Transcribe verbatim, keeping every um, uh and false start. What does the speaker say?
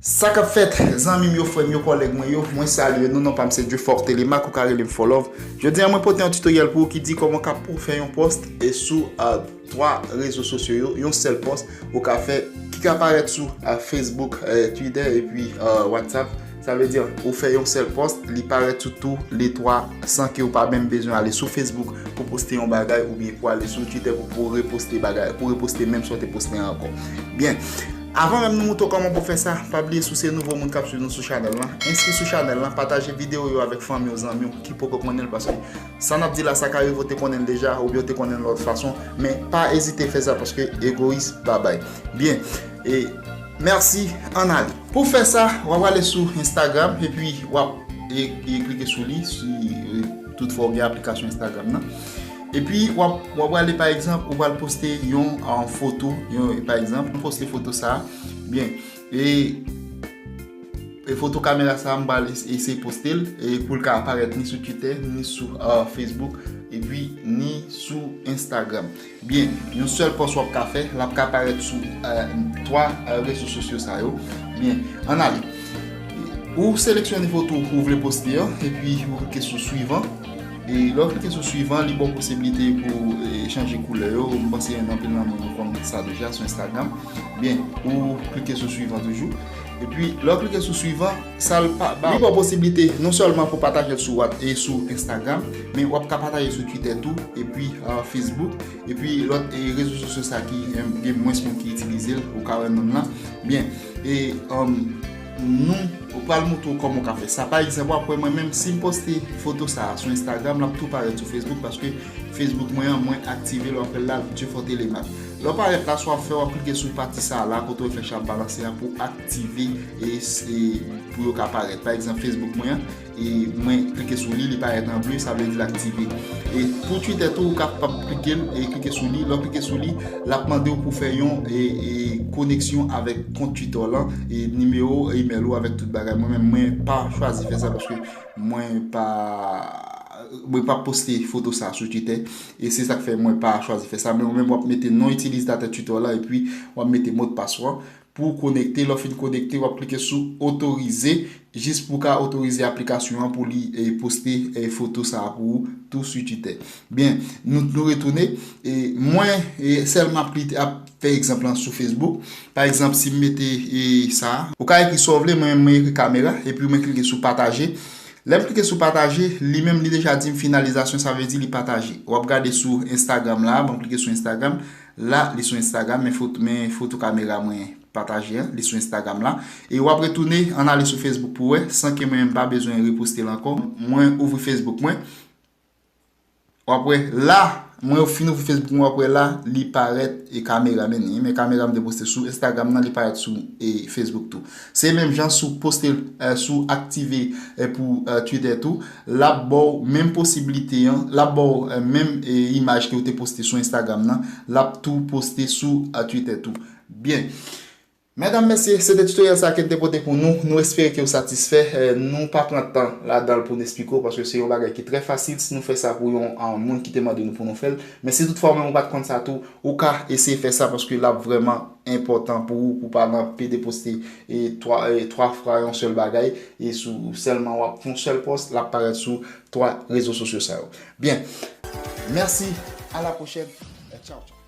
Sa k ap fèt, zanmi m yo, frè m yo, kòlèg mwen yo, mwen salye nou, non pa m se Dieufort Telemaque, ou ka rele m Fò Love. Jodi a mwen pote yon tutoriel pou ou ki di kòman w ka pou fè yon post e sou uh, twa rezo sosyo yo, yon sèl post ou ka fè ki ka parèt sou uh, Facebook, uh, Twitter epi uh, WhatsApp. Sa vle di ou fè yon sèl post, li parèt sou tou le twa san ke ou pa menm bezwen ale sou Facebook pou poste yon bagay oubyen pou ale sou Twitter pou, pou reposte bagay, pou reposte menm sa w te poste ankò. Byen. Avan menm nou moutre w kòman pou fè sa, pa bliye si w se nouvo moun k ap swiv nou sou chanèl lan, enskri sou chanèl lan, pataje videyo yo avèk fanmi w, zanmi w ki poko konnen l, paske sa n ap di la, sa ka rive w te konnen l deja oubyen w te konnen l lòt fason, men pa ezite fè sa paske egoyis babay. Byen, e mèsi, ann ale. Pou fè sa, w ap ale sou Instagram epi w ap e, e klike sou li, si e, toutfwa w gen aplikasyon Instagram nan. Epi w ap, w ap ale pa egzanp, ou pral poste yon, yon foto, yon, pa egzanp, m poste foto sa a. Byen, e, e foto kamera sa a, m pral es- eseye poste l e pou l ka aparèt ni sou Twitter, ni sou uh, Facebook, epi ni sou Instagram. Byen, yon sèl post w ap ka fè, l ap ka parèt sou uh, twa uh, rezo sosyo sa yo. Byen, ann ale. Ou seleksyone foto ou vle poste an, epi ou klike sou swivan. E lè w klike sou swivan, li ba w posiblite pou e, chanje koulè yo. M panse anpil nan nou konn sa deja sou Instagram. Byen, ou klike sou swivan toujou. Epi lè w klike sou swivan, sa l pa ba w. Li ba w posiblite non sèlman pou pataje l sou What- e sou Instagram, men w ap ka pataje sou Twitter tou, epi uh, Facebook, epi lòt e, rezo sosyo sa ki em, gen mwens moun ki itilize l, ou ka wè nonm lan. Byen, e um, nou ou pral moutre w kòman w ka fè sa. Pa egzanp, w ap wè mwen menm, si m poste foto sa a sou Instagram, l ap tou parèt sou Facebook paske Facebook mwen an, mwen aktive l, w ap wè l la, Dieufort Telemaque. Lè w parèt la, sa w ap fè, w ap klike sou pati sa a la, kote w flèch la ap balanse a pou aktive e, e pou yo ka parèt. Pa egzanp, Facebook mwen an, e mwen klike sou li, li parèt an ble, sa vle di l aktive. E pou Twitter tou, ou kapab klike l e klike sou li. Lè w klike sou li, l ap mande w pou fè yon e, e koneksyon avèk kont Twitter w lan, e nimewo, email ou avèk tout bagay. Mwen menm, mwen pa chwazi fè sa paske mwen pa mwen pa poste foto sa sou Twitter e se sa k fè mwen pa chwazi fè sa. Men ou menm w ap mete non itilizateur Twitter w lan epi w ap mete modpas ou an pou w konekte. Lè w fin konekte, w ap klike sou otorize jis pou w ka otorize aplikasyon an pou li e, poste e, foto sa a pou ou tou sou Twitter. Byen, nou, nou retounen. E, mwen e, sèlman ap klike, ap fè egzanp lan sou Facebook. Pa egzanp, si m mete e, sa a, ou ka ekri sa w vle, mwen, mwen ekri kamera, epi mwen klike sou pataje. Lè m klike sou pataje, li menm li deja di m finalizasyon, sa vle di li pataje. W ap gade sou Instagram la, bon, m klike sou Instagram. La, li sou Instagram, men foto, men foto kamera mwen pataje an, li sou Instagram la. E w ap retounen ann ale sou Facebook pou wè, san ke mwen menm pa bezwen reposte l ankò. Mwen ouvri Facebook mwen. W ap wè la, mwen fin ouvri Facebook mwen, w ap wè la, li parèt e kamera men, men kamera m te poste sou Instagram nan, li parèt sou e Facebook tou. Se menm jan si w poste l, eh, si w aktive eh, pou eh, Twitter tou, l ap ba w menm posiblite an, l ap ba w eh, menm eh, imaj ke w te poste sou Instagram nan, l ap tou poste sou eh, Twitter tou. Byen. Medam, mesye, se te tutoriel sa ke n te pote pou nou. Nou espere ke w satisfè. Eh, nou pa pran tan ladan l pou n esplike w, paske se yon bagay ki trè fasil si nou fè sa pou yon ah, moun ki te mande nou pou nou fè l. Men si toutfwa ou menm ou pa t konn sa tou, ou ka eseye fè sa paske l ap vrèman enpòtan pou ou, pou pa nan pede poste e twa, e twa fwa yon sèl bagay, e sou sèlman w ap fè yon sèl pòs, l ap parèt sou twa rezo sosyo sa yo. Byen, mèsi, a la pwochèn, tchaw, tchaw.